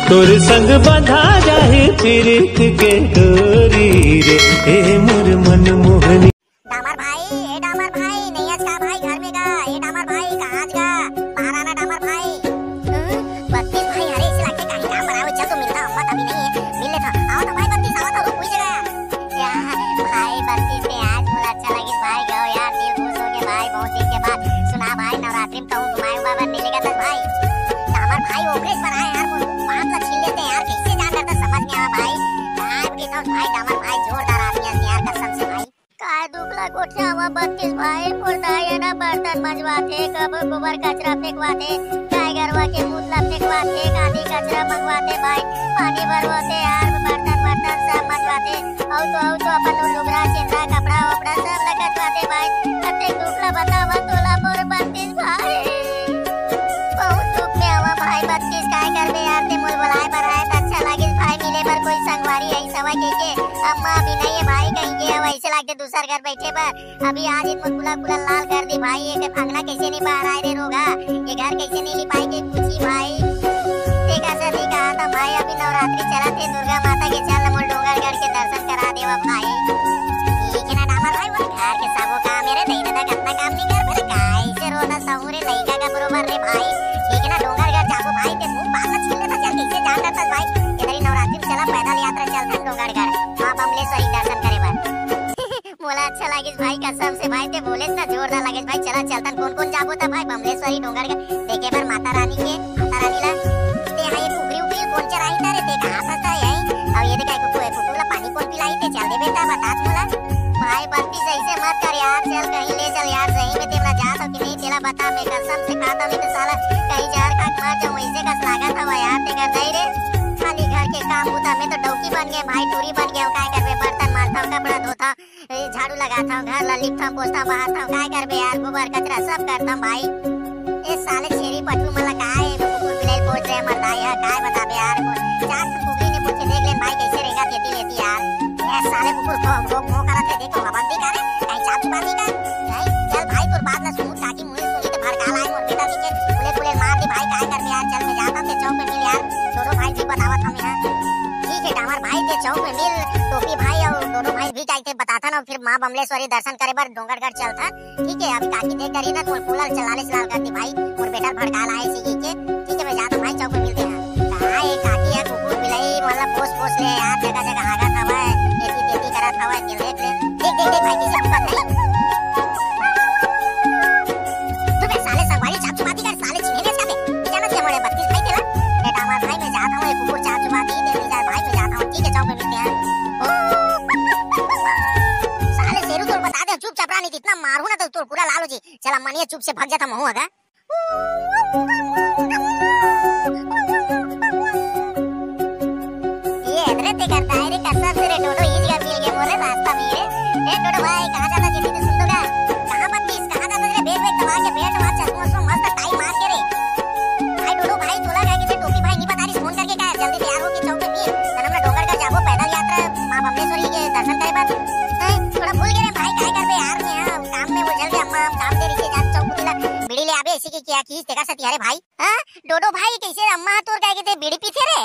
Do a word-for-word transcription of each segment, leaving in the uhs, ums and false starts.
तोर संग बंधा जाहे पीरित के डोरी रे, ए मोर मन मोहनी। डामर भाई, ए डामर भाई, नइ हस का भाई घर में गा? ए डामर भाई, कहाँ हस गा? बाहर आना डामर भाई। हम्म, बत्तीस भाई, अरे इसे लाके कहीं काम बनावे, चल तो मिलता हूँ, अम्मा अभी नहीं है, मिल लेता। आओ तो भाई बत्तीस, आओ तो रुक, कोई जगह। यार, भाई बत्तीस के आज मोला अच्छा लगिस भाई, गयो यार, दिल खुश हो गया भाई, बहुत दिन के बाद। सुना भाई, नवरात्रि में कहूँ घुमाए उमाए बर नहीं लेगा था भाई। तो हमार भाई ओकरे पर आए यार, मोर बात ला छीन लेते यार, कैसे जान रहता समझ नहीं आवा भाई। आज के तो भाई, डामर भाई जोरदार आदमी है यार, कसम से भाई। काय दुख ला गोठियावा बत्तीस भाई, मोर दाई ह ना बर्तन मंजवाथे, कभू गोबर कचरा फेंकवाथे, गाय गरवा के मूत ला फेंकवाथे, कांदी कचरा मंगवाथे भाई, पानी भरवाथे यार, बर्तन बर्तन सब मंजवाथे। अउ तो, अउ तो अपन लुगरा, चेंदा, कपड़ा वपड़ा सब ला कचवाथे भाई। अतेक दुख ला बतावा तोला मोर बत्तीस भाई। बहुत दुख में हवा भाई बत्तीस, काय करबे यार, ते मोल बुलाए बर आए त अच्छा लागिस भाई, मिले बर कोई संगवारी आई सवा के, के अम्मा अभी नहीं है भाई, कहीं के अब ऐसे लागते दूसर घर बैठे बर। अभी आज एक मोर कुला कुला लाल कर दी भाई, एक अंगना कैसे नहीं बाहर आए रे रोगा, ये घर कैसे नहीं लिपाई के पूछी भाई। तेका सती कहा था भाई, अभी नवरात्रि चला थे, दुर्गा माता के चल मोल डोंगरगढ़ के दर्शन करा देवा भाई। ठीक है ना डामर भाई, वो घर के सबो काम मेरे नहीं दादा, कितना काम नहीं कर, बोले काय से रोना सहू रे लइका का बरोबर रे भाई। ठीक है ना, डोंगरगढ़ जाबो भाई, ते मुंह बात छीन लेता, चल कैसे जान रहता भाई, इधर ही नवरात्रि में चला पैदल यात्रा चलता डोंगरगढ़, माँ बमलेश्वरी दर्शन करे बर। मोला अच्छा लागिस भाई, कसम से भाई, ते बोलेस ना जोरदार लागिस भाई। चला चलतन, कोन कोन जाबो त भाई बमलेश्वरी डोंगरगढ़ देखे बर माता रानी के, माता रानी ला। ते हा ये कुकरी उकरी कोन चराही तारे, ते कहाँ फंसता है यही? अब ये देखा कुकु-, कुकुर ला पानी कोन पिलाई, ते चल दे बेटा, बता मोला। भाई बत्तीस ऐसे मत कर यार, चल कहीं ले चल यार, सही में तेला जात हो कि नहीं, तेला बता, मैं कसम से खाता नहीं तो साला कहीं जहर खा के मर जाऊँ, ऐसे कस लागत हवा यार, ते कर दई रे। खाली घर के काम बुता में तो डौकी बन गए भाई, टूरी बन गए, काय करबे, बर्तन मांजता हूँ, कपड़ा धोता हूँ, ए, झाड़ू लगाता हूँ, घर ला लिपता हूँ, पोछता हूँ, बहारता हूँ, काय करबे यार, गोबर कचरा सब करता हूँ भाई। ए साले छेरी पठरू मन ला काय कुकुर बिलाई पोछ रहे, मरदाई है, काय बताबे यार, चार ठो कुकरी ने पूछे देख लेन भाई, कैसे रेंगा खेती लेती यार। ए साले कुकुर खो, खो, खो करत है, देखो हवा भी करे, कहीं चाप चुपा दी का? नहीं, चल भाई, तोर बात ना सुनू, ताकि मुझे सुनी तो भड़का लाए, मोर बेटा पीछे फुले फुले मार दे भाई, काय करबे यार, चल मैं जाता हूँ, ते चौक में मिल यार, छोड़ो भाई जी, बतावत हम यहाँ। ठीक है, डामर भाई के चौक में मिल, टोपी भाई और दोनों भाई भी जाते बताता ना, फिर माँ बमलेश्वरी दर्शन करे बर डोंगरगढ़ चलता। ठीक है, अभी काकी देख डरी ना, तो कूलर चला ले, चला करती भाई, और बेटा भड़का लाए सी के। ठीक है, मैं जाता हूँ भाई, चौक में मिलते हैं। कहाँ ये काकी है, कुकुर बिलाई, मतलब पोस पोस ले यार, जगह जगह हागत हवा है, एती तेती करत हवा है, देख ले, देख देख देख भाई, किसी को पता नहीं। तू बे साले संगवारी चाप चुपाती कर, साले चिन्हे नहीं जाते, जाना चाहिए हमारे बत्तीस भाई तेरा। बेटा हमारा भाई, मैं जाता हूँ, ये कुकुर चाप चुपाती, देख ले जा भाई, मैं जाता हूँ, ठीक है, चौक में मिलते हैं। साले शेरू तोर बता दे, चुपचाप रहा, नहीं तो इतना मारू ना तो तोर पूरा लाल हो जी। चला मनिया चुप से भग जाता महू अगा। ये एदरे ते करता है रे, कसम से रे डोडो, ई जगह मिल गए मोरे रास्ता में रे। ए डोडो भाई, कहाँ जाता जी, तू सुन तो का? कहाँ बत्तीस, कहाँ जाता रे? बेग, बेग दबा के, बेल्ट मार, चश्मा, उश्मा मस्त टाई मार के रे। भाई डोडो भाई, तोला कहे के टोपी भाई नहीं बता रही, फोन करके कहा, जल्दी तैयार हो के चौक पे मिल। तन हमला डोंगरगढ़ जाबो पैदल यात्रा, माँ बमलेश्वरी के दर्शन करे बर। हैं, थोड़ा भूल गए रे भाई, काय करबे यार, मैं यहाँ काम में उलझल गया, अम्मा हम काम दे रही थी, जात चौक उठिला, बीड़ी ले आबे, इसी के क्या की, तेकर सती हरे भाई। हाँ, डोडो भाई, कैसे अम्मा तोर कहे के ते बीड़ी पीते रे?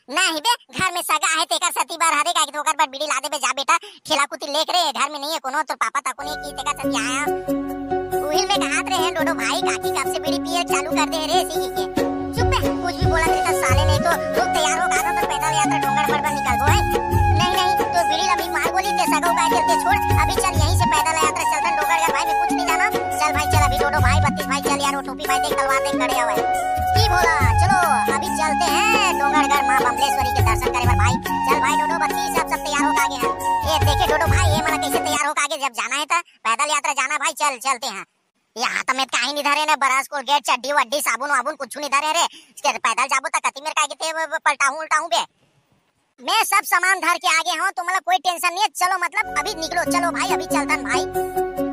नहीं बे, घर में सगा है, तेकर सती बर हरे, कहे के तो ओकर बर बीड़ी ला देबे, जा बेटा, ठेला कुती लेक रे, घर में नहीं है कोनो, तोर पापा तको नहीं की, तेकर सती आया। उहिल में कहात रहे हैं डोडो भाई, काकी कब से बीड़ी पिए चालू कर दे रे, इसी के। चुप बे, कुछ भी बोला तेरे साले, नहीं तो रुक, तैयार हो, कहा था तो पैदल यात्रा डोंगरगढ़ पर निकलबो है। नहीं, नहीं, तो बीड़ी अभी मार गोली, ते सगा उगा के ते छोड़, अभी चल यहीं से पैदल यात्रा चलता डोंगरगढ़ भाई, मैं कुछ नहीं जाना। चल भाई, चल अभी डोडो भाई, बत्तीस भाई, चल यार, वो टोपी भाई देख, तलवार देख, खड़े हुए। की बोला, चलो अभी चलते हैं डोंगरगढ़ माँ बमलेश्वरी के दर्शन करे बर भाई। चल भाई डोडो बत्तीस, सब, सब तैयार होके आगे हैं। ये देखे डोडो भाई, ये मला कैसे तैयार होके आगे, जब जाना है तो पैदल यात्रा जाना भाई, चल चलते हैं। ये हाथ में काहे नहीं धरे ने, ब्रश, कोलगेट, चड्डी वड्डी, साबुन वाबुन कुछ नहीं धरे रे। इसके पैदल जाबो त कति मेर काहे के ते पलटाहूं उल्टाहूं बे। मैं सब सामान धर के आगे हूँ, तुम्हारा कोई टेंशन नहीं है। चलो मतलब अभी निकलो, चलो भाई अभी चलतन भाई।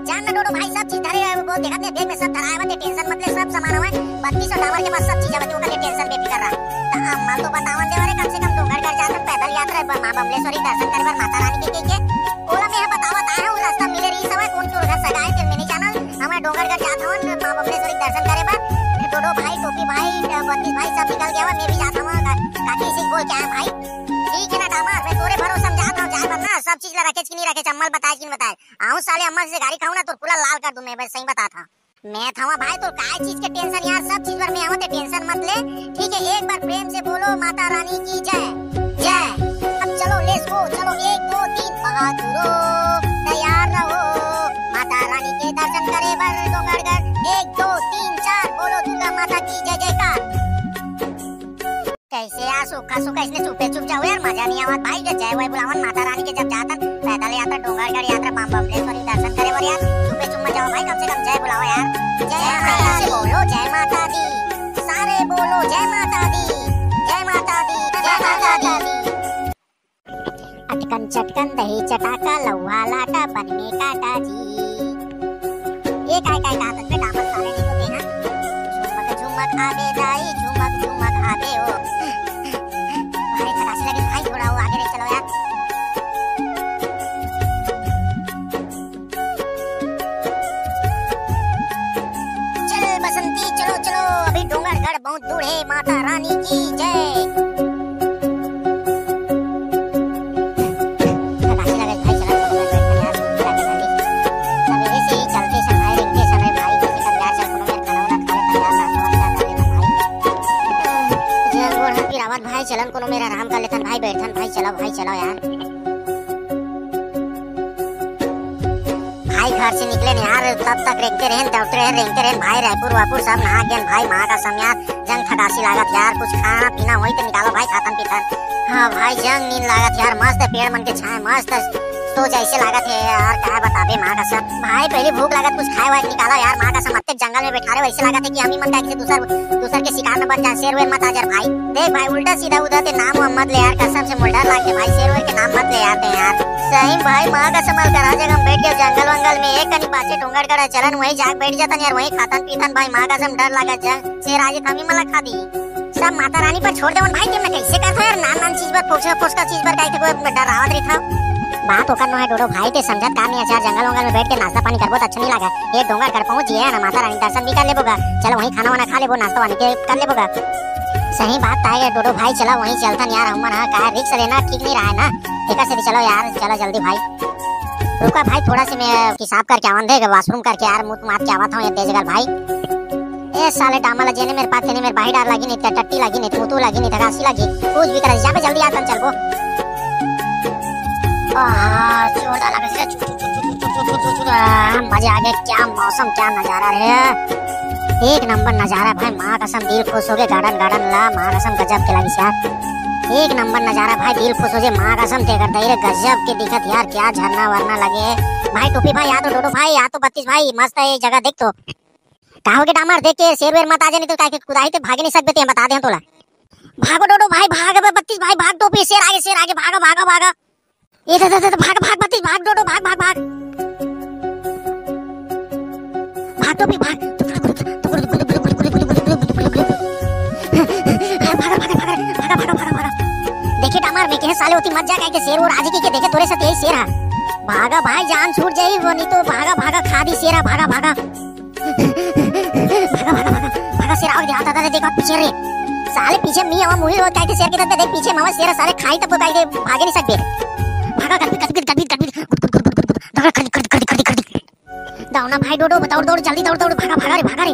जान ना डोडो भाई, सब चीज धरे है, वो देखत नहीं बैग में सब धरा है, ते टेंशन मत ले, सब सामान हवा है। बत्तीस और डाबर के पास सब चीज हवा, तू ओकर टेंशन बेफिक्र रहा। त हम माल तो बतावन देवा रे, कम से कम डोंगरगढ़ जात पैदल यात्रा ब-, माँ बमलेश्वरी दर्शन करे बर माता रानी के, के, के। ओला मैं यहाँ बतावत आया हूँ, रास्ता मिले रही सवा, कौन चोर घर सगा है, तेरे में नहीं जाना। हम डोंगरगढ़ जात हवन, माँ बमलेश्वरी दर्शन करे बर। डोडो भाई, टोपी भाई, बत्तीस भाई सब निकल गया हुआ, मैं भी जात हूँ। का-, काकी इसी बोल के आए भाई। ठीक है ना डामर, मैं तोरे भरोसे म जात हूँ, जाए बर ना सब चीज ला रखेच कि नहीं रखेच, अम्मा ल बताए कि नहीं बताए। आऊँ साले अम्मा से गारी खाऊँ ना, तोर पूरा लाल कर दूँ मैं, बस सही बतात हूँ। मैं थवा भाई, तोर काय चीज के टेंशन यार, सब चीज बर मैं आऊँ, ते टेंशन मत ले। ठीक है, एक बार प्रेम से बोलो माता रानी की जय। जय। अब चलो, लेट्स गो, चलो, एक, दो, तीन, बहादुरो, तैयार रहो, माता रानी के दर्शन करे बर डोंगरगढ़। एक, दो, तीन, चार, बोलो दुर्गा माता की जय जयकार। कैसे यार, सूखा सूखा इसने चुपे चुप जाओ यार, मजा नहीं आवत भाई। जब जय वय बुलावन माता रानी के, जब जातन पैदल यात्रा, डोंगरगढ़ यात्रा, बम बमलेश्वरी दर्शन करे बर यार, चुपे चुप मत जाओ भाई, कम से कम जय बुलाओ यार। जय माता दी। बोलो जय माता दी, सारे बोलो जय माता दी, जय माता दी, जय माता दी। अटकन चटकन दही चटाका लौहा लाटा बन में काटा जी। ये काय काय कहा तक पे डामर साले नहीं होते हैं। झुमक झुमक आबे दाई, झुमक झुमक आबे ओ। भाई खटासी लगी भाई, थोड़ा वो आगे ले चलो यार। चल बसंती, चलो चलो, अभी डोंगरगढ़ बहुत दूर है। माता रानी की जय। खटासी लगे भाई, चला डोंगरगढ़ बैठन यार, जाके जल्दी। सवेरे से ही चलते समय, रेंगते समय भाई, किसी का प्यार से कोनो मेर खाना वाना खा लेता यार, नाश्ता वास्ता कर लेता भाई। जय गोड़ हाथ गिरावत भाई, चलन कोनो मेर आराम कर लेथन भाई, बैठन भाई, चलो भाई, चलो यार। भाई घर से निकले नहीं यार, तब तक रेंगते रहेन, दौड़ते रहेन, रेंगते रहेन भाई। रायपुर वायपुर सब नहा गेन भाई, माँ कसम यार, जंग खटासी लागत यार। कुछ खाना पीना होई तो निकालो भाई, खातन पीतन। हाँ भाई, जंग नींद लागत यार, मस्त पेड़ मन के छाए, मस्त सोच ऐसे लागत है यार, क्या बताबे माँ कसम। भाई पहले भूख लागत, कुछ खाए वाए निकालो यार, माँ कसम। अत्ते जंगल में बैठा रहे, वैसे लागत है कि हम ही मन का किसी दूसर दूसर के शिकार न बन जाए, शेर वेर मत आ जाए भाई। देख भाई, उल्टा सीधा उधर ते नाम वाम मत ले यार, कसम से मोर डर लागथे भाई, शेर वेर के नाम मत ले यार ते यार। सही में भाई, माँ कसम, अलकरहा जगह में बैठ गए जंगल वंगल में, एक कनी बाचे डोंगरगढ़, चलन वहीं जाके बैठ जातन यार, वहीं खातन पीतन भाई, माँ कसम डर लागत जंग, शेर आ जाए तो हम ही मन ला खा दी। सब माता रानी पर छोड़ देवन भाई, ते मैं कैसे करथो यार, नान नान चीज पर, फोसका फोसका चीज पर काहे ते कोई डरावत रहिथो। बात ओकर नो है डोडो भाई, ते समझत का नहीं है यार, जंगल वंगल में बैठ के नाश्ता पानी करबो तो अच्छा नहीं लगा। ये डोंगरगढ़ पहुंच गए है ना, माता रानी दर्शन भी कर लेबो गा, चलो वहीं खाना वाना खा लेबो, नाश्ता वानी के कर लेबो गा। सही बात ताय डोडो भाई, चला वहीं चलथन यार, हमन हा का रिस्क लेना ठीक नहीं रहा है ना, एकर से भी चलो यार, चला जल्दी भाई। रुका भाई, थोड़ा से मैं पेशाब करके आवन दे, वॉशरूम करके यार, मुंह मार के आवत हूँ ये तेज गल भाई। ए साले डामा ला जेने मेर पाथे ने मेर बाही डार लागी नहीं, टट्टी लागी नहीं, मुतू लागी नहीं, धगासी लागी, कुछ भी करा जाबे जल्दी यार, तन चलबो। आह, जोरदार लगे से, चु, चु, चु, आह, मजा आ गया, क्या मौसम, क्या नजारा रे। एक नंबर नजारा भाई, माँ कसम दिल खुश हो गए, गार्डन गार्डन ला, माँ कसम गजब के लगी यार। एक नंबर नजारा भाई, दिल खुश हो जाए, माँ कसम ते कर दे रे, गजब के दिखत यार, क्या झरना वरना लगे है। भाई टोपी भाई, या तो डोडो भाई, या तो बत्तीस भाई, मस्त है ये जगह, देख तो। का हो गया डामर, देख के शेर वेर मत आ जाए, नहीं तो काहे के कुदाही ते भागे नहीं सकबे, ते हम बता दे हम तोला। भागो डोडो भाई, भाग बे बत्तीस भाई, भाग टोपी, शेर आगे, शेर आगे, भागा, भागा, भागा। ये दे, दे, दे, दे, भाग, भाग बत्तीस, भाग डोडो, भाग, भाग, भाग। भाग टोपी, भाग। भागा, भागा, भागा, भागा, भागा, भागा। देखे डामर, मैं कहे साले होती मत जा, काहे के शेर वेर आज की के देखे तोरे साथ यही शेर है। भागा भाई, जान छूट जाई, वो नहीं तो भागा, भागा, खा दी शेर है, भागा, भागा। भागा, भागा, भागा, भागा, शेर आओ, हाथ, हाथ, देखो, पीछे रे। साले पीछे मी आवा, मुही रो, काहे के शेर के साथ देख, पीछे मावा शेर, साले खाई तब को काहे के भागे नहीं सकते। भागा, गटबिट, गटबिट, गटबिट, गटबिट, गुट, गुट, गुट, गुट, गुट, गुट, दौड़, खड़ी, खड़ी, खड़ी, खड़ी, खड़ी। दौड़ ना भाई, डोडो, दौड़, दौड़, जल्दी दौड़, दौड़, भागा, भागा रे, भागा रे।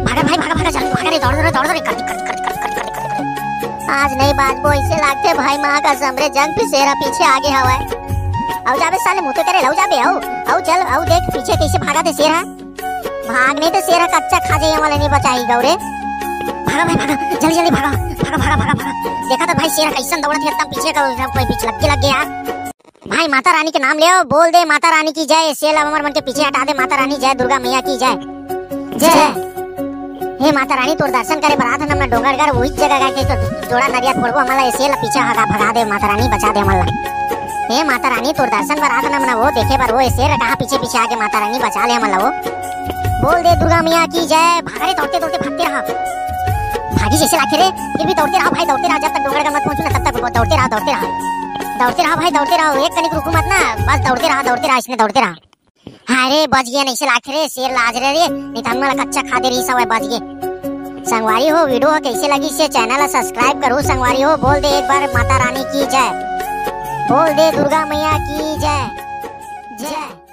भागा भाई, भागा, भागा, जल्दी भागा रे, दौड़, दौड़, दौड़, दौड़, कर, कर, कर, कर, कर, कर, कर, कर। आज नहीं बाजबो, ऐसे लागथे भाई, माँ कसम रे, जंग पीछे रा पीछे आगे हवाए। आओ जाबे साले, मुँह तो करे, लाओ जाबे, आओ, आओ चल, आओ देख पीछे कैसे भागा थे शेर हा। भाग नहीं तो शेर हा कच्चा खा जाए, वाला नहीं बचाई गौरे। भागा भाई, भागा, जल्दी, जल्दी भागा, भागा, भागा, भागा, भागा। देखा तो भाई, शेर हा कैसन दौड़त है, एकदम पीछे का, कोई पीछे लग के, लग गया यार। भाई, माता रानी के नाम ले, बोल दे, "माता रानी की जय।" शेर ला हमर मन के पीछे हटा दे, "माता रानी जय, दुर्गा मैया की जय।" जय। हे माता रानी, तोर दर्शन करे बर आत हन हमन डोंगरगढ़, उहीच जगह जाके तो जोड़ा नरिया फोड़बो, हमन ला ये शेर ला पीछे हगा, भगा दे, माता रानी बचा दे हमन ला। हे माता रानी, तोर दर्शन बर आत हन हमन वो देखे बर, वो ये शेर कहाँ पीछे पीछे आगे, माता रानी बचा ले हमन ला वो। बोल दे दुर्गा मैया की जय। भाग रे, दौड़ते दौड़ते भागते रहा, भागी जैसे लागे रे, फिर भी दौड़ते रहा भाई, दौड़ते रहा, जब तक डोंगरगढ़ मत पहुँचू ना तब तक दौड़ते रहा, दौड़ते रहा। दौड़ते रहा भाई, दौड़ते रहा, एक कनिक रुकू मत ना, बस दौड़ते रहा, दौड़ते रहा, इसने दौड़ते रहा। हाय रे, बच गया, नहीं से लाखे रे, शेर लाज रे रे, नहीं तो हमला कच्चा खा दे रही सब, बच गए। संगवारी हो, video ह कइसे लगिस हे, channel ला subscribe करहू संगवारी हो। बोल दे एक बार माता रानी की जय, बोल दे दुर्गा मैया की जय। जय।